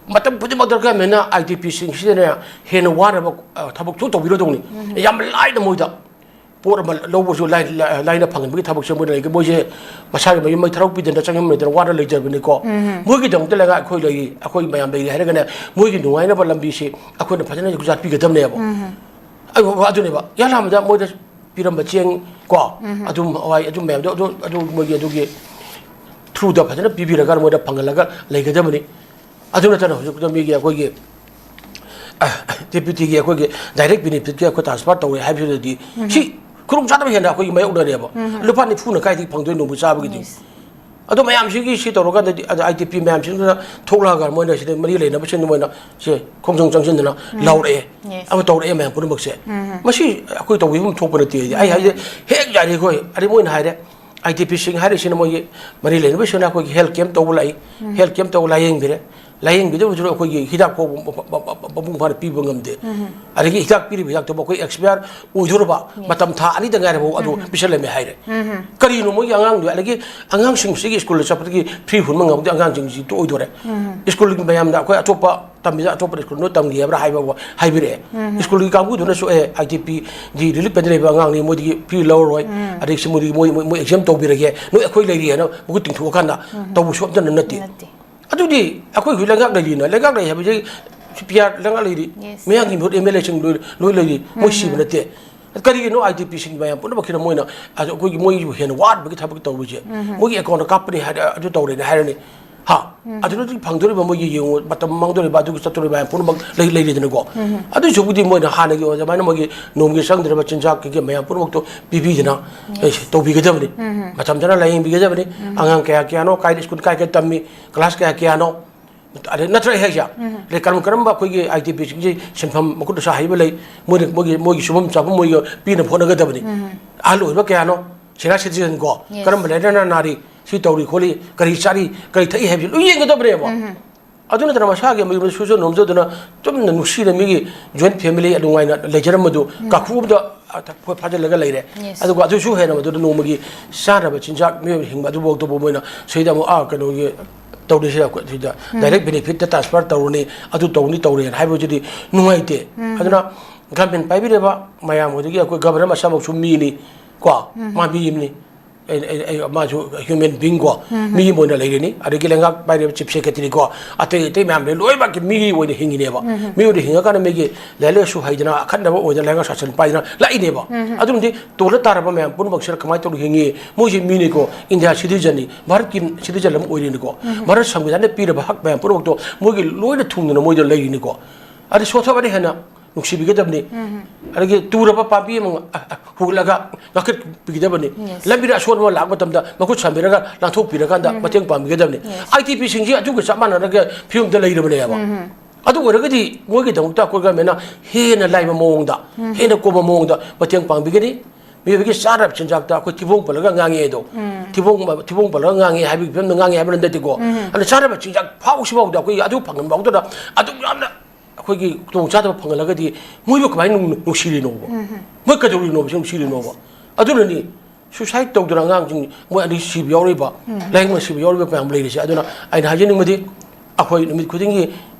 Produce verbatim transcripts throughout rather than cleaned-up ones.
ꯃꯇꯝ ꯈꯨꯗꯤꯡꯃꯛꯇ ꯒꯃꯦꯟꯅ I D ꯄꯤꯁꯤꯡꯁꯤꯗꯅꯦ ꯍꯦꯟꯅ ꯋꯥꯅꯕ, ꯑ, ꯊꯕꯛꯁꯨ ꯇꯧꯕꯤꯔꯗꯧꯅꯤ꯫ ꯌꯥꯝ ꯂꯥꯏꯅ ꯃꯣꯏꯗ ꯄꯣꯠ ꯑꯃ ꯂꯧꯕꯁꯨ ꯂꯥꯏ-, ꯂꯥꯏ-, ꯂꯥꯏꯅ ꯐꯪꯍꯟꯕꯒꯤ ꯊꯕꯛꯁꯦ ꯃꯣꯏꯅ ꯂꯩꯒꯦ꯫ ꯃꯣꯏꯁꯦ ꯃꯁꯥꯒꯤ ꯃꯌꯨꯝ ꯃꯩ ꯊꯥꯔꯣ ꯄꯤꯗꯅ, ꯆꯪꯐꯝ ꯂꯩꯇꯅ ꯋꯥꯅ ꯂꯩꯖꯕꯅꯤꯀꯣ꯫ ꯃꯣꯏꯒꯤꯗꯃꯛꯇ ꯂꯩꯉꯥꯛ ꯑꯩꯈꯣꯏ ꯂꯩꯔꯤ, ꯑꯩꯈꯣꯏ ꯃꯌꯥꯝ ꯂꯩꯔꯤ ꯍꯥꯏꯔꯒꯅꯦ, ꯃꯣꯏꯒꯤ ꯅꯨꯡꯉꯥꯏꯅꯕ ꯂꯝꯕꯤꯁꯤ ꯑꯩꯈꯣꯏꯅ ꯐꯖꯅ ꯌꯣꯛꯆꯥꯛ ꯄꯤꯒꯗꯕꯅꯦꯕ꯫ ꯑꯗꯨ, ꯑꯗꯨꯅꯦꯕ, ꯌꯥꯝ ꯌꯥꯝꯕꯗ ꯃꯣꯏꯗ ꯄꯤꯔꯝꯕ ꯆꯦꯡ ꯀꯣ, ꯑꯗꯨꯝ ꯍꯋꯥꯏ, ꯑꯗꯨꯝ ꯃꯌꯥꯝꯗꯣ, ꯑꯗꯨ, ꯑꯗꯨ ꯃꯣꯏꯒꯤ ꯑꯗꯨꯒꯤ through ꯗ ꯐꯖꯅ ꯄꯤꯕꯤꯔꯒ ꯃꯣꯏꯗ ꯐꯪꯍꯜꯂꯒ ꯂꯩꯒꯗꯕꯅꯤ꯫ ꯑꯗꯨ ꯅꯠꯇꯅ ꯍꯧꯖꯤꯛ ꯈꯨꯗꯝ ꯃꯤꯒꯤ ꯑꯩꯈꯣꯏꯒꯤ, ꯑ, ꯗꯦꯄ꯭ꯌꯨꯇꯤꯒꯤ ꯑꯩꯈꯣꯏꯒꯤ direct benefit ꯀꯤ ꯑꯩꯈꯣꯏ transfer ꯇꯧꯔꯦ ꯍꯥꯏꯕꯁꯤꯗꯗꯤ ꯁꯤ ꯈꯨꯗꯣꯡꯆꯥꯗꯕ ꯍꯦꯟꯅ ꯑꯩꯈꯣꯏꯒꯤ ꯃꯥꯌꯣꯛꯅꯔꯦꯕ꯫ ꯂꯨꯄꯥ ꯅꯤꯐꯨꯅ ꯀꯥꯏꯗꯒꯤ ꯐꯪꯗꯣꯏꯅꯣ ꯆꯥꯕꯒꯤꯗꯤ? Yes. ꯑꯗꯣ ꯃꯌꯥꯝꯁꯤꯒꯤ ꯁꯤ ꯇꯧꯔꯀꯥꯟꯗꯗꯤ, ꯑꯗꯣ ꯑꯥꯏ ꯗꯤ ꯄꯤ ꯃꯌꯥꯝꯁꯤꯡꯗꯨꯅ ꯊꯣꯛꯂꯛꯑꯒ ꯃꯣꯏꯅ ꯁꯤꯗ ꯃꯔꯤ ꯂꯩꯅꯕꯁꯤꯡꯗꯨ ꯃꯣꯏꯅ ꯁꯦ ꯈꯣꯡꯖꯪ ꯆꯪꯁꯤꯟꯗꯅ ꯂꯧꯔꯛꯑꯦ꯫ Yes. ꯑꯃ ꯇꯧꯔꯛꯑꯦ ꯃꯌꯥꯝ ꯄꯨꯝꯅꯃꯛꯁꯦ꯫ ꯃꯁꯤ ꯑꯩꯈꯣꯏ ꯇꯧꯕꯤꯐꯝ ꯊꯣꯛꯄ ꯅꯠꯇꯦ꯫ ꯑꯩ ꯍꯥꯏꯁꯦ ꯍꯦꯛ ꯌꯥꯔꯦ ꯑꯩꯈꯣꯏ, ꯑꯗꯩ ꯃꯣꯏꯅ ꯍꯥꯏꯔꯦ, ꯑꯥꯏ ꯗꯤ ꯄꯤ ꯁꯤꯡ ꯍꯥꯏꯔꯤꯁꯤꯅ ꯃꯣꯏꯒꯤ ꯃꯔꯤ ꯂꯩꯅꯕꯁꯤꯡꯅ ꯑꯩꯈꯣꯏꯒꯤ health camp ꯇꯧꯕ ꯂꯥꯛꯏ꯫ Health camp ꯇꯧꯕ ꯂꯥꯏꯌꯦꯡꯕꯤꯔꯦ꯫ ꯂꯥꯏꯌꯦꯡꯕꯤꯗꯕꯗꯨꯅ ꯑꯩꯈꯣꯏꯒꯤ ꯍꯤꯗꯥꯛ ꯐꯥꯎꯕ ꯃ-, ꯃ-, ꯃ-, ꯃ-, ꯃꯄꯨꯡ ꯐꯥꯅ ꯄꯤꯕ ꯉꯝꯗꯦ꯫ ꯑꯗꯒꯤ ꯍꯤꯗꯥꯛ ꯄꯤꯔꯤꯕ ꯍꯤꯗꯥꯛꯇꯨꯕꯨ ꯑꯩꯈꯣꯏ expire ꯑꯣꯏꯗꯣꯔꯕ, ꯃꯇꯝ ꯊꯥ ꯑꯅꯤꯗ ꯉꯥꯏꯔꯕ ꯑꯗꯨ ꯄꯤꯁꯜꯂꯝꯃꯦ ꯍꯥꯏꯔꯦ꯫ ꯀꯔꯤꯅꯣ ꯃꯣꯏꯒꯤ ꯑꯉꯥꯡꯗꯣ? ꯑꯗꯒꯤ ꯑꯉꯥꯡꯁꯤꯡꯁꯤꯒꯤ ꯁ꯭ꯀꯨꯜꯗ ꯆꯠꯄꯗꯒꯤ free ꯍꯨꯟꯕ ꯉꯝꯕꯗꯤ ꯑꯉꯥꯡꯁꯤꯡꯁꯤ ꯇꯣꯛꯑꯣꯏꯗꯣꯔꯦ꯫ ꯁ꯭ꯀꯨꯜꯒꯤ ꯃꯌꯥꯝꯗ ꯑꯩꯈꯣꯏ ꯑꯇꯣꯞꯄ ꯇꯝꯃꯤꯗ ꯑꯇꯣꯞꯄ ꯁ꯭ꯀꯨꯜꯗ ꯇꯝꯒꯦ ꯍꯥꯏꯕ꯭ꯔꯥ ꯍꯥꯏꯕ ꯍꯥꯏꯕꯤꯔꯛꯑꯦ꯫ ꯁ꯭ꯀꯨꯜꯒꯤ ꯀꯥꯡꯕꯨꯗꯨꯅꯁꯨ, "ꯑꯦ, I D P D relief ꯀꯦꯟꯗ ꯂꯩꯕ ꯑꯉꯥꯡꯅꯤ, ꯃꯣꯏꯗꯒꯤ free ꯂꯧꯔꯔꯣꯏ, ꯑꯗꯒꯤ ꯁꯤ ꯃꯣꯏꯗꯤ ꯃꯣꯏ, ꯃꯣꯏ, ꯃꯣꯏ exempt ꯇꯧꯕꯤꯔꯒꯦ, ꯅꯣꯏ ꯑꯩꯈꯣꯏ ꯂꯩꯔꯤ" ꯍꯥꯏꯅ ꯃꯈꯨꯠ ꯇꯤꯡꯊꯣꯛꯑꯀꯥꯟꯗ ꯇꯧꯕꯁꯨ ꯑꯝꯇꯅ ꯅꯠꯇꯦ꯫ ꯅꯠꯇꯦ꯫ ꯑꯗꯨꯗꯤ ꯑꯩꯈꯣꯏ ꯍꯧꯖꯤꯛ ꯂꯩꯉꯥꯛ ꯂꯩꯔꯤꯅ, ꯂꯩꯉꯥꯛ ꯂꯩ ꯍꯥꯏꯕꯁꯦ ꯁꯤ ꯄꯤ ꯑꯥꯔ ꯂꯩꯉꯥꯛ ꯂꯩꯔꯤ, Yes. ꯃꯌꯥꯡꯒꯤ ꯃꯍꯨꯠ ꯑꯦꯝ ꯑꯦꯜ ꯑꯦꯁꯤꯡ ꯂꯣꯏ, ꯂꯣꯏ ꯂꯩꯔꯤ, ꯃꯣꯏ ꯁꯤꯕ ꯅꯠꯇꯦ꯫ ꯀꯔꯤꯒꯤꯅꯣ ꯑꯥꯏ ꯗꯤ ꯄꯤꯁꯤꯡ ꯃꯌꯥꯝ ꯄꯨꯝꯅꯃꯛꯁꯤꯅ ꯃꯣꯏꯅ ꯑꯗꯣ ꯑꯩꯈꯣꯏꯒꯤ ꯃꯣꯏꯒꯤꯕꯨ ꯍꯦꯟꯅ ꯋꯥꯠꯄꯒꯤ ꯊꯕꯛ ꯇꯧꯔꯤꯁꯦ? ꯃꯣꯏꯒꯤ ꯑꯦꯀꯥꯎꯟꯗ ꯀꯥꯞꯄꯅꯤ ꯍꯥꯏꯔ-, ꯑꯗꯨ ꯇꯧꯔꯦꯅ ꯍꯥꯏꯔꯅꯤ꯫ ꯍꯥ? ꯑꯗꯨꯗꯗꯤ ꯐꯪꯗꯣꯔꯤꯕ ꯃꯣꯏꯒꯤ ꯌꯦꯡꯉꯨ, ꯃꯇꯝ ꯃꯥꯡꯗꯣꯔꯤꯕ, ꯑꯗꯨꯒꯤ ꯆꯠꯇꯣꯔꯤꯕ ꯃꯌꯥꯝ ꯄꯨꯝꯅꯃꯛ ꯂꯩ-, ꯂꯩꯔꯤꯗꯅꯀꯣ꯫ ꯑꯗꯨꯏ ꯁꯔꯨꯛꯄꯨꯗꯤ ꯃꯣꯏꯅ ꯍꯥꯟꯅꯒꯤ ꯑꯗꯨꯃꯥꯏꯅ ꯃꯣꯏꯒꯤ ꯅꯣꯡꯃꯒꯤ ꯆꯪꯗ꯭ꯔꯕ ꯆꯤꯟꯖꯥꯛ ꯀꯩꯀꯩ ꯃꯌꯥꯝ ꯄꯨꯝꯅꯃꯛꯇꯣ ꯄꯤꯕꯤꯗꯅ, ꯑꯦ, ꯇꯧꯕꯤꯒꯗꯕꯅꯤ꯫ ꯃꯇꯝ ꯆꯥꯅ ꯂꯥꯏꯌꯦꯡꯕꯤꯒꯗꯕꯅꯤ꯫ ꯑꯉꯥꯡ ꯀꯌꯥ ꯀꯌꯥꯅꯣ, ꯀꯥꯏꯗ ꯁ꯭ꯀꯨꯜ ꯀꯥꯏ ꯀꯥꯏ ꯇꯝꯃꯤ, ꯀ꯭ꯂꯥꯁ ꯀꯌꯥ ꯀꯌꯥꯅꯣ, ꯑꯗꯩ ꯅꯠꯇ꯭ꯔ ꯑꯩ ꯍꯥꯏꯁꯦ? ꯑꯗꯩ ꯀꯔꯝ ꯀꯔꯝꯕ ꯑꯩꯈꯣꯏꯒꯤ ꯑꯥꯏ ꯗꯤ ꯄꯤꯁꯤꯡꯁꯤ ꯁꯤꯟꯐꯝ ꯃꯈꯨꯠ ꯃꯁꯥ ꯍꯩꯕ ꯂꯩ, ꯃꯣꯏꯅ ꯃꯣꯏꯒꯤ, ꯃꯣꯏꯒꯤ ꯁꯨꯐꯝ ꯆꯥꯐꯝ ꯃꯣꯏꯒꯤ ꯄꯤꯅꯕ ꯍꯣꯠꯅꯒꯗꯕꯅꯤ꯫ ꯑꯍꯜ ꯑꯣꯏꯕ ꯀꯌꯥꯅꯣ, senior citizen ꯀꯣ, Yes. ꯀꯔꯝꯕ ꯂꯥꯏꯅꯥꯅ ꯅꯥꯔꯤ, ꯁꯤ ꯇꯧꯔꯤ ꯈꯣꯠꯂꯤ, ꯀꯔꯤ ꯆꯥꯔꯤ, ꯀꯔꯤ ꯊꯛꯏ ꯍꯥꯏꯕꯁꯤ ꯂꯣꯏ ꯌꯦꯡꯒꯗꯕꯅꯦꯕ꯫ ꯑꯗꯨ ꯅꯠꯇꯅ ꯃꯁꯥꯒꯤ ꯃꯌꯨꯝꯗ ꯁꯨꯖ ꯅꯣꯝꯖꯗꯨꯅ ꯆꯨꯝꯅ ꯅꯨꯡꯁꯤꯅ ꯃꯤꯒꯤ joint family ꯑꯗꯨꯃꯥꯏꯅ ꯂꯩꯖꯔꯝꯕꯗꯨ ꯀꯥꯈꯨ ꯑꯝꯗ, ꯑ, ꯐꯥꯖꯤꯜꯂꯒ ꯂꯩꯔꯦ꯫ Yes. ꯑꯗꯨꯒ ꯑꯗꯨꯁꯨ ꯍꯦꯟꯅ ꯃꯗꯨꯗ ꯅꯣꯡꯃꯒꯤ ꯆꯥꯅꯕ ꯆꯤꯟꯖꯥꯛ ꯃꯤꯑꯣꯏꯕ ꯍꯤꯡꯕ ꯑꯗꯨꯐꯥꯎꯗꯕꯨ ꯃꯣꯏꯅ ꯁꯤꯗ ꯑꯃꯨꯛ, ꯑꯥ, ꯀꯩꯅꯣꯒꯤ ꯇꯧꯔꯤꯁꯦ ꯑꯩꯈꯣꯏ ꯁꯤꯗ ꯗꯥꯏꯔꯦꯛ ꯕꯦꯅꯤꯐꯤꯠꯇ ꯇ꯭ꯔꯥꯟꯁꯐꯔ ꯇꯧꯔꯅꯤ, ꯑꯗꯨ ꯇꯧꯅꯤ ꯇꯧꯔꯦꯅ ꯍꯥꯏꯕꯗꯨꯗꯤ ꯅꯨꯡꯉꯥꯏꯇꯦ꯫ ꯑꯗꯨꯅ ꯒꯃꯦꯟ ꯄꯥꯏꯕꯤꯔꯤꯕ ꯃꯌꯥꯝ, ꯑꯗꯒꯤ ꯑꯩꯈꯣꯏ ꯒꯕꯔꯅꯔ ꯃꯁꯥꯃꯛꯁꯨ ꯃꯤꯅꯤ ꯀꯣ, ꯃꯥ ꯃꯤ ꯑꯃꯅꯤ꯫ ꯑꯩ- ꯑꯩ- ꯑꯩ- ꯃꯥꯁꯨ ꯍ꯭ꯌꯨꯃꯦꯟ ꯕꯤꯡ ꯀꯣ, ꯃꯤ ꯑꯃ ꯑꯣꯏꯅ ꯂꯩꯔꯤꯅꯤ꯫ ꯑꯗꯒꯤ ꯂꯩꯉꯥꯛ ꯄꯥꯏꯔꯤꯕ ꯆꯤꯐ ꯁꯦꯀ꯭ꯔꯦꯇꯔꯤ ꯀꯣ, ꯑꯇꯩ ꯑꯇꯩ ꯃꯌꯥꯝ ꯂꯩ, ꯂꯣꯏꯅꯃꯛꯀꯤ ꯃꯤ ꯑꯣꯏꯅ ꯍꯤꯡꯉꯤꯅꯦꯕ꯫ ꯃꯤ ꯑꯣꯏꯅ ꯍꯤꯡꯉꯀꯥꯟꯗ ꯃꯤꯒꯤ ꯂꯥꯏꯔꯤꯛ ꯂꯥꯏꯁꯨ ꯍꯩꯗꯅ, ꯑꯈꯟꯅꯕ ꯑꯣꯏꯗꯅ, ꯂꯩꯉꯥꯛ ꯁꯥꯁꯟ ꯄꯥꯏꯗꯅ ꯂꯥꯛꯏꯅꯦꯕ꯫ ꯑꯗꯨꯅꯗꯤ ꯇꯣꯜꯂ ꯇꯥꯔꯕ ꯃꯌꯥꯝ ꯄꯨꯝꯅꯃꯛꯁꯤꯅ ꯀꯃꯥꯏꯅ ꯇꯧꯔꯤ ꯍꯤꯡꯉꯤ? ꯃꯣꯏꯁꯦ ꯃꯤꯅꯤꯀꯣ, ꯚꯥꯔꯠꯀꯤ ꯁꯤꯇꯤꯖꯟꯅꯤ, ꯚꯥꯔꯠ ꯁꯤꯇꯤꯖꯟ ꯑꯃ ꯑꯣꯏꯔꯤꯅꯤꯀꯣ꯫ ꯚꯥꯔꯠ ꯁꯪꯕꯤꯙꯥꯟꯅ ꯄꯤꯔꯕ ꯍꯛ ꯃꯌꯥꯝ ꯄꯨꯝꯅꯃꯛꯇꯣ ꯃꯣꯏꯒꯤ ꯂꯣꯏꯅ ꯊꯨꯡꯗꯅ ꯃꯣꯏꯗ ꯂꯩꯔꯤꯅꯤꯀꯣ꯫ ꯑꯗꯩ ꯁꯣꯊꯕꯅ ꯍꯦꯟꯅ ꯅꯨꯡꯁꯤꯕꯤꯒꯗꯕꯅꯤ꯫ ꯑꯗꯒꯤ ꯇꯨꯔꯕ ꯄꯥꯝꯕꯤ ꯑꯃ, ꯑ, ꯑ, ꯍꯨꯜꯂꯒ ꯉꯥꯛꯊꯠꯄꯤꯒꯗꯕꯅꯤ꯫ Yes. ꯂꯝꯕꯤꯗ ꯑꯁꯣꯟꯕ ꯑꯃ ꯂꯥꯛꯄ ꯃꯇꯝꯗ ꯃꯈꯨꯠ ꯁꯝꯕꯤꯔꯒ ꯂꯥꯟꯊꯣꯛꯄꯤꯔꯀꯥꯟꯗ ꯃꯇꯦꯡ ꯄꯥꯡꯕꯤꯒꯗꯕꯅꯤ꯫ Yes. ꯑꯥꯏ ꯗꯤ ꯄꯤꯁꯤꯡꯁꯤ ꯑꯗꯨꯒ ꯆꯞ ꯃꯥꯟꯅꯔꯒ ꯐꯤꯕꯝꯗ ꯂꯩꯔꯕꯅꯦꯕ꯫ ꯑꯗꯨ ꯑꯣꯏꯔꯒꯗꯤ ꯃꯣꯏꯒꯤꯗꯃꯛꯇ ꯑꯩꯈꯣꯏ ꯒꯃꯦꯟꯅ ꯍꯦꯟꯅ ꯂꯥꯏꯕ ꯃꯑꯣꯡꯗ, ꯍꯦꯟꯅ ꯀꯣꯝꯕ ꯃꯑꯣꯡꯗ ꯃꯇꯦꯡ ꯄꯥꯡꯕꯤꯒꯅꯤ꯫ ꯃꯤꯑꯣꯏꯕꯒꯤ ꯆꯥꯅꯕ ꯆꯤꯟꯖꯥꯛꯇ ꯑꯩꯈꯣꯏ ꯊꯤꯕꯣꯡ ꯄꯜꯂꯒ ꯉꯥꯡꯉꯦ ꯑꯗꯣ, ꯊꯤꯕꯣꯡ, ꯊꯤꯕꯣꯡ ꯄꯜꯂꯒ ꯉꯥꯡꯉꯦ ꯍꯥꯏꯕꯒꯤ ꯐꯤꯕꯝꯗ ꯉꯥꯡꯉꯦ ꯍꯥꯏꯕ ꯅꯠꯇꯦꯀꯣ꯫ ꯑꯗꯨꯅ ꯆꯥꯅꯕ ꯆꯤꯟꯖꯥꯛ ꯐꯥꯎꯁꯤꯐꯥꯎꯗ ꯑꯩꯈꯣꯏ ꯑꯗꯨ ꯐꯪꯍꯟ ꯐꯥꯎꯗꯅ ꯑꯗꯨꯛ ꯌꯥꯝꯅ ꯑꯩꯈꯣꯏꯒꯤ ꯈꯨꯗꯣꯡꯆꯥꯗꯕ ꯐꯪꯍꯜꯂꯒꯗꯤ ꯃꯣꯏꯕꯨ ꯀꯃꯥꯏꯅ ꯅꯨꯡ-, ꯅꯨꯡꯁꯤꯔꯤꯅꯣꯕ? ꯃꯣꯏ ꯀꯩꯗꯧꯔꯤꯅꯣꯕ, ꯁꯤ ꯅꯨꯡꯁꯤꯔꯤꯅꯣꯕ? ꯑꯗꯨꯅꯅꯤ ꯁꯨꯏꯁꯥꯏꯠ ꯇꯧꯗꯅ ꯑꯉꯥꯡꯁꯤꯡ ꯃꯣꯏ ꯑꯅꯤ ꯁꯤꯕ ꯌꯥꯎꯔꯤꯕ, ꯂꯥꯏꯌꯦꯡꯕ ꯁꯤꯕ ꯌꯥꯎꯔꯤꯕ ꯃꯌꯥꯝ ꯂꯩꯔꯤꯁꯦ꯫ ꯑꯗꯨꯅ ꯑꯩꯅ ꯍꯥꯏꯖꯅꯤꯡꯕꯗꯤ, ꯑꯩꯈꯣꯏ ꯅꯨꯃꯤꯠ ꯈꯨꯗꯤꯡꯒꯤ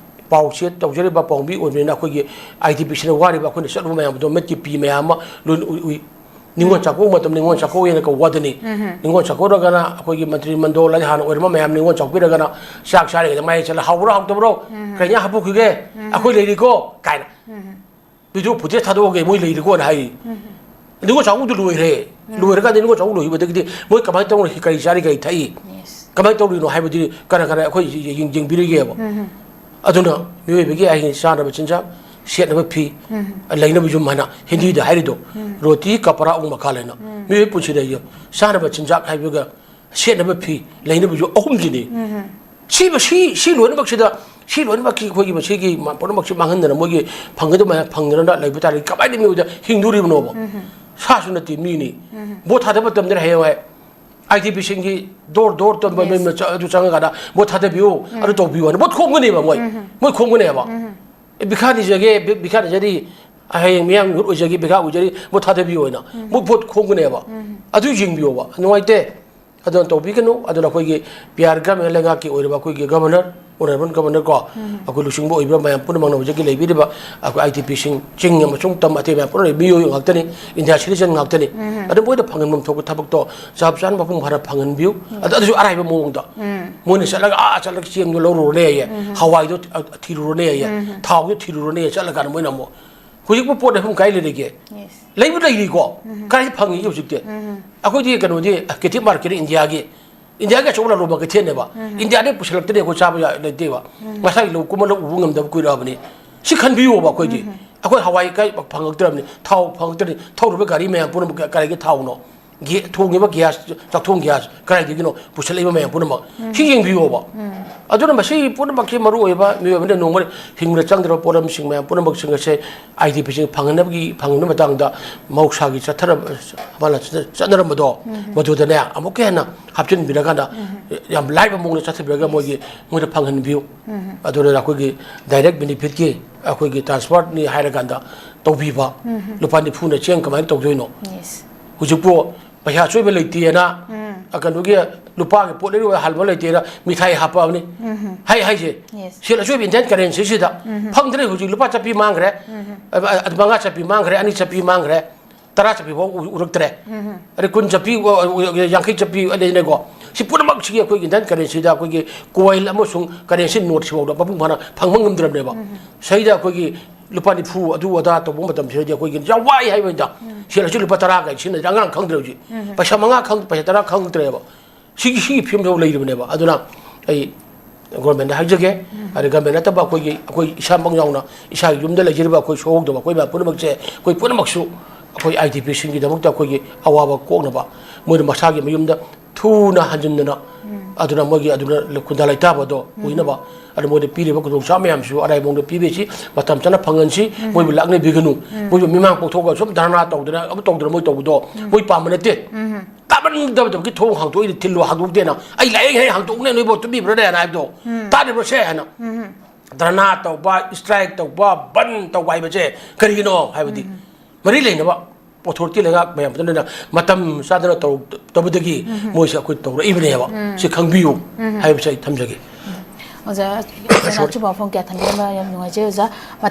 ꯄꯥꯎ ꯆꯦ ꯇꯧꯖꯔꯤꯕ ꯄꯥꯎꯃꯤ ꯑꯣꯏꯕꯅꯤꯅ ꯑꯩꯈꯣꯏꯒꯤ ꯑꯥꯏ ꯗꯤ ꯄꯤꯁꯤꯅ ꯋꯥꯔꯤꯕ ꯑꯩꯈꯣꯏꯅ ꯆꯠꯂꯨꯕ ꯃꯌꯥꯝꯗꯣ ꯃꯤꯠꯀꯤ ꯄꯤ ꯃꯌꯥꯝ ꯑꯃ ꯂꯣꯏꯅ ꯎꯏ, ꯎꯏ꯫ ꯅꯤꯉꯣꯜ ꯆꯥꯛꯀꯧꯕ ꯃꯇꯝ ꯅꯤꯉꯣꯜ ꯆꯥꯛꯀꯧꯋꯦꯅ ꯀꯧꯕ ꯋꯥꯗꯅꯤ꯫ ꯅꯤꯉꯣꯜ ꯆꯥꯛꯀꯧꯔꯒꯅ ꯑꯩꯈꯣꯏꯒꯤ ꯃꯟꯇ꯭ꯔꯤ ꯃꯟꯗꯣꯜ ꯍꯥꯏꯗꯤ ꯍꯥꯟꯅ ꯑꯣꯏꯔꯝꯕ ꯃꯌꯥꯝ ꯅꯤꯉꯣꯜ ꯆꯥꯛꯀꯧꯕꯤꯔꯒꯅ ꯆꯥꯛ ꯆꯥꯔꯤꯉꯩꯗ ꯃꯌꯥꯏ ꯆꯠꯂ "ꯍꯥꯎꯕ꯭ꯔꯥ ꯍꯥꯎꯇꯕ꯭ꯔꯣ? ꯀꯩ ꯏꯟꯖꯥꯡ ꯍꯥꯞꯄꯨꯈꯤꯒꯦ? ꯑꯩꯈꯣꯏ ꯂꯩꯔꯤꯀꯣ" ꯀꯥꯏꯅ꯫ ꯚꯤꯗꯤꯑꯣ ꯐꯨꯇꯦꯖ ꯊꯥꯗꯣꯛꯑꯒꯦ, "ꯃꯣꯏ ꯂꯩꯔꯤꯀꯣꯅ" ꯍꯥꯏꯔꯤ꯫ ꯅꯤꯉꯣꯜ ꯆꯥꯛꯀꯧꯕꯗꯨ ꯂꯣꯏꯈ꯭ꯔꯦ꯫ ꯂꯣꯏꯔꯀꯥꯟꯗ ꯅꯤꯉꯣꯜ ꯆꯥꯛꯀꯧꯕ ꯂꯣꯏꯈꯤꯕꯗꯒꯤꯗꯤ ꯃꯣꯏ ꯀꯃꯥꯏꯅ ꯇꯧꯔꯤ, ꯀꯔꯤ ꯆꯥꯔꯤ, ꯀꯔꯤ ꯊꯛꯏ, ꯀꯃꯥꯏꯅ ꯇꯧꯔꯤꯅꯣ ꯍꯥꯏꯕꯗꯤ ꯀꯅꯥ ꯀꯅꯥ ꯑꯩꯈꯣꯏ ꯌꯦꯡ-, ꯌꯦꯡꯕꯤꯔꯤꯒꯦꯕ? ꯑꯗꯨꯅ ꯃꯤꯑꯣꯏꯕꯒꯤ ꯑꯩꯒꯤ ꯆꯥꯅꯕ ꯆꯤꯟꯖꯥꯛ, ꯁꯦꯠꯅꯕ ꯐꯤ, ꯂꯩꯅꯕ ꯌꯨꯝ ꯍꯥꯏꯅ ꯍꯤꯟꯗꯤꯗ ꯍꯥꯏꯔꯤꯗꯣ, ꯔꯣꯇꯤ, ꯀꯄꯔꯥ, ꯑꯣꯡ ꯃꯈꯥ ꯂꯩꯅ꯫ ꯃꯤꯑꯣꯏꯕ ꯄꯨꯟꯁꯤꯗ ꯑꯩ ꯆꯥꯅꯕ ꯆꯤꯟꯖꯥꯛ ꯍꯥꯏꯕꯒ ꯁꯦꯠꯅꯕ ꯐꯤ, ꯂꯩꯅꯕ ꯌꯨꯝ ꯑꯍꯨꯝꯁꯤꯅꯤ꯫ ꯁꯤꯕ-, ꯁꯤ, ꯁꯤ ꯂꯣꯏꯅꯃꯛꯁꯤꯗ, ꯁꯤ ꯂꯣꯏꯅꯃꯛꯀꯤ ꯑꯩꯈꯣꯏꯒꯤ ꯃꯁꯤꯒꯤ ꯃ-, ꯄꯨꯝꯅꯃꯛꯁꯤ ꯃꯥꯡꯍꯟꯗꯅ ꯃꯣꯏꯒꯤ ꯐꯪꯒꯗꯕ ꯃꯌꯥꯝ ꯐꯪꯗꯅ ꯂꯩꯕ ꯇꯥꯔꯗꯤ ꯀꯃꯥꯏꯅ ꯃꯤꯑꯣꯏꯕꯗ ꯍꯤꯡꯗꯣꯔꯤꯕꯅꯣꯕ? ꯁꯥꯁꯨ ꯅꯠꯇꯦ, ꯃꯤꯅꯤ꯫ ꯚꯣꯠ ꯊꯥꯗꯕ ꯃꯇꯝꯗ ꯍꯌꯦꯡꯋꯥꯏ ꯑꯥꯏ ꯗꯤ ꯄꯤꯁꯤꯡꯒꯤ ꯗꯣꯔ ꯗꯣꯔ ꯇꯝꯕ ꯃꯤ ꯃꯆꯥ-, ꯑꯗꯨ ꯆꯪꯉꯀꯥꯟꯗ "ꯚꯣꯠ ꯊꯥꯗꯕꯤꯌꯨ, ꯑꯗꯨ ꯇꯧꯕꯤꯌꯨ" ꯍꯥꯏꯅ ꯚꯣꯠ ꯈꯣꯝꯒꯅꯦꯕ ꯃꯣꯏ꯫ ꯃꯣꯏ ꯈꯣꯝꯒꯅꯦꯕ꯫ "ꯑꯦ, ꯚꯤꯈꯥ ꯅꯤꯖꯒꯦ, ꯚꯤ-, ꯚꯤꯈꯥ ꯅꯤꯖꯔꯤ, ꯍꯌꯦꯡ ꯃꯤꯌꯥꯝꯒꯤ ꯃꯍꯨꯠ ꯑꯣꯏꯖꯒꯦ, ꯚꯤꯈꯥ ꯑꯣꯏꯖꯔꯤ, ꯚꯣꯠ ꯊꯥꯗꯕꯤꯌꯨ" ꯍꯥꯏꯅ ꯃꯣꯏ ꯚꯣꯠ ꯈꯣꯝꯒꯅꯦꯕ꯫ ꯑꯗꯨ ꯌꯦꯡꯕꯤꯌꯣꯕ, ꯅꯨꯡꯉꯥꯏꯇꯦ꯫ ꯑꯗꯨꯅ ꯇꯧꯕꯤꯒꯅꯨ꯫ ꯑꯗꯨꯅ ꯑꯩꯈꯣꯏꯒꯤ ꯄꯤ ꯑꯥꯔ ꯒꯃꯦꯟ ꯂꯩꯉꯥꯛꯀꯤ ꯑꯣꯏꯔꯤꯕ ꯑꯩꯈꯣꯏꯒꯤ ꯒꯕꯔꯅꯔ, ꯑꯣꯅꯔꯦꯕꯜ ꯒꯕꯔꯅꯔ ꯀꯣ, ꯑꯩꯈꯣꯏ ꯂꯨꯆꯤꯡꯕ ꯑꯣꯏꯕ ꯃꯌꯥꯝ ꯄꯨꯝꯅꯃꯛꯅ ꯍꯧꯖꯤꯛꯀꯤ ꯂꯩꯕꯤꯔꯤꯕ ꯑꯩꯈꯣꯏ ꯑꯥꯏ ꯗꯤ ꯄꯤꯁꯤꯡ, ꯆꯤꯡ ꯑꯃꯁꯨꯡ ꯇꯝ ꯑꯇꯩ ꯃꯌꯥꯝ ꯄꯨꯝꯅꯃꯛ ꯃꯤꯑꯣꯏ ꯉꯥꯛꯇꯅꯤ, ꯏꯟꯗꯤꯌꯥ ꯁꯤꯇꯤꯖꯟ ꯉꯥꯛꯇꯅꯤ꯫ ꯑꯗꯨ ꯃꯣꯏꯗ ꯐꯪꯍꯟꯐꯝ ꯊꯣꯛꯄ ꯊꯕꯛꯇꯣ ꯆꯞ ꯆꯥꯅ ꯃꯄꯨꯡ ꯐꯥꯅ ꯐꯪꯍꯟꯕꯤꯌꯨ꯫ ꯑꯗꯨ, ꯑꯗꯨꯁꯨ ꯑꯔꯥꯏꯕ ꯃꯑꯣꯡꯗ ꯃꯣꯏꯅ ꯆꯠꯂꯒ, ꯑꯥ ꯆꯠꯂꯒ ꯆꯦꯡꯗꯣ ꯂꯧꯔꯨꯔꯅꯦꯌꯦ, ꯍꯋꯥꯏꯗꯣ ꯊꯤꯔꯨꯔꯅꯦꯌꯦ, ꯊꯥꯎꯗꯣ ꯊꯤꯔꯨꯔꯅꯦꯌꯦ꯫ ꯆꯠꯂꯀꯥꯟꯗ ꯃꯣꯏꯅ ꯑꯃꯨꯛ ꯍꯧꯖꯤꯛꯄꯨ ꯄꯣꯠ ꯂꯩꯐꯝ ꯀꯥꯏ ꯂꯩꯔꯤꯒꯦ? ꯂꯩꯕꯨ ꯂꯩꯔꯤꯀꯣ꯫ ꯀꯥꯏꯗ ꯐꯪꯉꯤꯒꯦ ꯍꯧꯖꯤꯛꯇꯤ? ꯑꯩꯈꯣꯏꯗꯤ ꯀꯩꯅꯣꯗꯤ, ꯀꯦꯇꯤꯞ ꯃꯥꯔꯀꯦꯠꯅꯤ ꯏꯟꯗꯤꯌꯥꯒꯤ꯫ ꯏꯟꯗꯤꯌꯥꯒꯤ ꯑꯆꯧꯕ ꯂꯂꯣꯟꯕ ꯀꯩꯊꯦꯜꯅꯦꯕ꯫ ꯏꯟꯗꯤꯌꯥꯗꯩ ꯄꯨꯁꯤꯜꯂꯛꯇ꯭ꯔꯗꯤ ꯑꯩꯈꯣꯏ ꯆꯥꯕ ꯌꯥ-, ꯂꯩꯇꯦꯕ꯫ ꯃꯁꯥꯒꯤ ꯂꯧ ꯀꯨꯝꯕ ꯂꯧ ꯎꯕ ꯉꯝꯗꯕ ꯀꯨꯏꯔꯛꯑꯕꯅꯤ꯫ ꯁꯤ ꯈꯟꯕꯤꯌꯣꯕ ꯑꯩꯈꯣꯏꯗꯤ꯫ ꯑꯩꯈꯣꯏ ꯍꯋꯥꯏ ꯀꯥꯏ ꯐꯪꯉꯛꯇ꯭ꯔꯕꯅꯤ, ꯊꯥꯎ ꯐꯪꯉꯛꯇ꯭ꯔꯕꯅꯤ, ꯊꯧꯔꯤꯕ ꯒꯥꯔꯤ ꯃꯌꯥꯝ ꯄꯨꯝꯅꯃꯛ ꯀ-, ꯀꯗꯥꯏꯒꯤ ꯊꯥꯎꯅꯣ? ꯒꯦ-, ꯊꯣꯡꯉꯤꯕ ꯒ꯭ꯌꯥꯁ, ꯆꯥꯛꯊꯣꯡ ꯒ꯭ꯌꯥꯁ ꯀꯗꯥꯏꯗꯒꯤꯅꯣ ꯄꯨꯁꯜꯂꯛꯏꯕ ꯃꯌꯥꯝ ꯄꯨꯝꯅꯃꯛ? ꯁꯤ ꯌꯦꯡꯕꯤꯌꯣꯕ꯫ ꯑꯗꯨꯅ ꯃꯁꯤ ꯄꯨꯝꯅꯃꯛꯀꯤ ꯃꯔꯨꯑꯣꯏꯕ ꯃꯤꯑꯣꯏꯕꯅ ꯅꯣꯡꯃ ꯍꯤꯡꯕꯗ ꯆꯪꯗ꯭ꯔꯕ ꯄꯣꯠꯂꯝꯁꯤꯡ ꯃꯌꯥꯝ ꯄꯨꯝꯅꯃꯛꯁꯤꯡ ꯑꯁꯦ ꯑꯥꯏ ꯗꯤ ꯄꯤꯁꯤꯡ ꯐꯪꯅꯕꯒꯤ, ꯐꯪꯅꯕ ꯃꯇꯥꯡꯗ ꯃꯍꯧꯁꯥꯒꯤ ꯆꯠꯊꯔ-, ꯃꯥꯅ ꯆꯠꯅꯔꯝꯕꯗꯣ, ꯃꯗꯨꯗꯅꯦ ꯑꯃꯨꯛꯀ ꯍꯦꯟꯅ ꯍꯥꯞꯆꯤꯟꯕꯤꯔꯀꯥꯟꯗ ꯌꯥꯝ ꯂꯥꯏꯕ ꯃꯑꯣꯡꯗ ꯆꯠꯊꯕꯤꯔꯒ ꯃꯣꯏꯒꯤ, ꯃꯣꯏꯗ ꯐꯪꯍꯟꯕꯤꯌꯨ꯫ ꯑꯗꯨꯅ ꯑꯩꯈꯣꯏꯒꯤ ꯗꯥꯏꯔꯦꯛ ꯕꯦꯅꯤꯐꯤꯠꯀꯤ ꯑꯩꯈꯣꯏꯒꯤ ꯇ꯭ꯔꯥꯟꯁꯐꯔꯅꯤ ꯍꯥꯏꯔꯀꯥꯟꯗ ꯇꯧꯕꯤꯕ, ꯂꯨꯄꯥ ꯅꯤꯐꯨꯅ ꯆꯦꯡ ꯀꯃꯥꯏꯅ ꯇꯧꯗꯣꯏꯅꯣ? ꯍꯧꯖꯤꯛꯄꯨ ꯄꯩꯁꯥ ꯑꯆꯣꯏꯕ ꯂꯩꯇꯦꯅ, ꯑ, ꯀꯩꯅꯣꯒꯤ ꯂꯨꯄꯥꯒꯤ ꯄꯣꯠ ꯂꯩꯔꯨꯕ ꯍꯥꯟꯕ ꯂꯩꯇꯦꯅ ꯃꯤꯊꯥꯏ ꯍꯥꯞꯄꯛꯑꯕꯅꯤ꯫ ꯍꯥꯏ ꯍꯥꯏꯁꯦ, ꯁꯦꯜ ꯑꯆꯣꯏꯕ ꯏꯟꯗꯤꯌꯟ ꯀꯔꯦꯟꯁꯤꯁꯤꯗ ꯐꯪꯗ꯭ꯔꯦ꯫ ꯍꯧꯖꯤꯛ ꯂꯨꯄꯥ ꯆꯠꯄꯤ ꯃꯥꯡꯈ꯭ꯔꯦ, ꯑ, ꯑ, ꯃꯉꯥ ꯆꯠꯄꯤ ꯃꯥꯡꯈ꯭ꯔꯦ, ꯑꯅꯤ ꯆꯠꯄꯤ ꯃꯥꯡꯈ꯭ꯔꯦ, ꯇꯔꯥ ꯆꯠꯄꯤ ꯐꯥꯎ ꯎ-, ꯎꯔꯛꯇ꯭ꯔꯦ꯫ ꯑꯗꯩ ꯀꯨꯟ ꯆꯠꯄꯤ, ꯑ, ꯑ, ꯌꯥꯡꯈꯩ ꯆꯠꯄꯤ ꯂꯩꯗꯅꯀꯣ꯫ ꯁꯤ ꯄꯨꯝꯅꯃꯛꯁꯤꯒꯤ ꯑꯩꯈꯣꯏꯒꯤ ꯏꯟꯗꯤꯌꯟ ꯀꯔꯦꯟꯁꯤꯗ ꯑꯩꯈꯣꯏꯒꯤ ꯀꯣꯏꯟ ꯑꯃꯁꯨꯡ ꯀꯔꯦꯟꯁꯤ ꯅꯣꯠꯁꯤꯐꯥꯎꯗ ꯃꯄꯨꯡ ꯐꯥꯅ ꯐꯪꯕ ꯉꯝꯗ꯭ꯔꯕꯅꯦꯕ꯫ ꯁꯤꯗꯩꯗ ꯑꯩꯈꯣꯏꯒꯤ ꯂꯨꯄꯥ ꯅꯤꯐꯨ ꯑꯗꯨ ꯑꯗꯥ ꯇꯧꯕ ꯃꯇꯝꯁꯤꯗꯗꯤ ꯑꯩꯈꯣꯏꯒꯤ ꯌꯥꯝ ꯋꯥꯏ ꯍꯥꯏꯕꯅꯤꯗ꯫ ꯁꯦꯜ ꯑꯁꯤ ꯂꯨꯄꯥ ꯇꯔꯥ ꯀꯥꯏ ꯁꯤꯖꯤꯟꯅꯗ꯭ꯔꯦ, ꯑꯉꯥꯡ ꯈꯪꯗ꯭ꯔꯦ ꯍꯧꯖꯤꯛ꯫ ꯄꯩꯁꯥ ꯃꯉꯥ ꯈꯪ-, ꯄꯩꯁꯥ ꯇꯔꯥ ꯈꯪꯗ꯭ꯔꯦꯕ꯫ ꯁꯤꯒꯤ, ꯁꯤꯒꯤ ꯐꯤꯕꯝꯁꯤꯐꯥꯎ ꯂꯩꯔꯤꯕꯅꯦꯕ꯫ ꯑꯗꯨꯅ ꯑꯩ ꯒꯣꯔꯃꯦꯟꯗ ꯍꯥꯏꯖꯒꯦ, ꯑꯗꯩ ꯒꯣꯔꯃꯦꯟ ꯅꯠꯇꯕ ꯑꯩꯈꯣꯏꯒꯤ, ꯑꯩꯈꯣꯏ ꯏꯁꯥꯃꯛ ꯌꯥꯎꯅ ꯏꯁꯥꯒꯤ ꯌꯨꯝꯗ ꯂꯩꯖꯔꯤꯕ ꯑꯩꯈꯣꯏ ꯁꯣꯛꯍꯧꯗꯕ ꯑꯩꯈꯣꯏ ꯃꯌꯥꯝ ꯄꯨꯝꯅꯃꯛꯁꯦ, ꯑꯩꯈꯣꯏ ꯄꯨꯝꯅꯃꯛꯁꯨ ꯑꯩꯈꯣꯏ ꯑꯥꯏ ꯗꯤ ꯄꯤꯁꯤꯡꯒꯤꯗꯃꯛꯇ ꯑꯩꯈꯣꯏꯒꯤ ꯑꯋꯥꯕ ꯀꯣꯛꯅꯕ, ꯃꯣꯏꯅ ꯃꯁꯥꯒꯤ ꯃꯌꯨꯝꯗ ꯊꯨꯅ ꯍꯟꯖꯤꯟꯗꯅ, ꯑꯗꯨꯅ ꯃꯣꯏꯒꯤ ꯑꯗꯨꯅ ꯈꯨꯟꯗꯥ ꯂꯩꯇꯥꯕꯗꯣ ꯑꯣꯏꯅꯕ, ꯑꯗꯨ ꯃꯣꯏꯗ ꯄꯤꯔꯤꯕ ꯈꯨꯗꯣꯡꯆꯥꯕ ꯃꯌꯥꯝꯁꯤꯁꯨ ꯑꯔꯥꯏꯕ ꯃꯑꯣꯡꯗ ꯄꯤꯕꯤꯁꯤ, ꯃꯇꯝ ꯆꯥꯅ ꯐꯪꯍꯟꯁꯤ, ꯃꯣꯏꯕꯨ ꯂꯥꯛꯅꯕꯤꯒꯅꯨ, ꯃꯣꯏꯕꯨ ꯃꯤꯃꯥꯡ ꯄꯣꯛꯊꯣꯛꯑꯒ ꯁꯨꯝ ꯙꯔꯅꯥ ꯇꯧꯗꯅ ꯑꯃ ꯇꯧꯗꯅ ꯃꯣꯏ ꯇꯧꯕꯗꯣ ꯃꯣꯏ ꯄꯥꯝꯕ ꯅꯠꯇꯦ꯫ ꯇꯥꯃꯟꯗꯕꯗꯒꯤ ꯊꯣꯡ ꯍꯥꯡꯗꯣꯛꯏꯅꯦ, ꯊꯤꯜꯂꯣ ꯍꯥꯡꯗꯣꯛꯇꯦꯅ꯫ ꯑꯩ ꯂꯥꯛꯑꯦ ꯍꯦꯛ ꯍꯥꯡꯗꯣꯛꯎꯅꯦ, ꯅꯣꯏꯕꯨ ꯇꯨꯝꯕꯤꯕ꯭ꯔꯅꯦꯅ ꯍꯥꯏꯕꯗꯣ꯫ ꯇꯥꯗ꯭ꯔꯤꯕ꯭ꯔꯣ ꯁꯦ ꯍꯥꯏꯅ꯫ ꯙꯔꯅꯥ ꯇꯧꯕ, ꯁ꯭ꯇ꯭ꯔꯥꯏꯛ ꯇꯧꯕ, ꯕꯟ ꯇꯧꯕ ꯍꯥꯏꯕꯁꯦ ꯀꯔꯤꯒꯤꯅꯣ ꯍꯥꯏꯕꯗꯤ ꯃꯔꯤ ꯂꯩꯅꯕ ꯑꯣꯊꯣꯔꯤꯇꯤ ꯂꯩꯉꯥꯛ ꯃꯌꯥꯝ ꯑꯗꯨꯅ ꯃꯇꯝ ꯆꯥꯗꯅ ꯇꯧꯔꯛꯇꯕꯗꯒꯤ ꯃꯣꯏꯁꯦ ꯑꯩꯈꯣꯏ ꯇꯧꯔꯛꯏꯕꯅꯦꯕ꯫ ꯁꯤ ꯈꯪꯕꯤꯌꯨ ꯍꯥꯏꯕꯁꯦ ꯑꯩ ꯊꯝꯖꯒꯦ꯫ ꯑꯣꯖꯥ, ꯑꯣꯖꯥꯅ ꯑꯆꯨꯝꯕ ꯋꯥꯐꯝ ꯀꯌꯥ ꯊꯝꯕꯤꯔꯝꯕ ꯌꯥꯝ ꯅꯨꯡꯉꯥꯏꯖꯩ ꯑꯣꯖꯥ꯫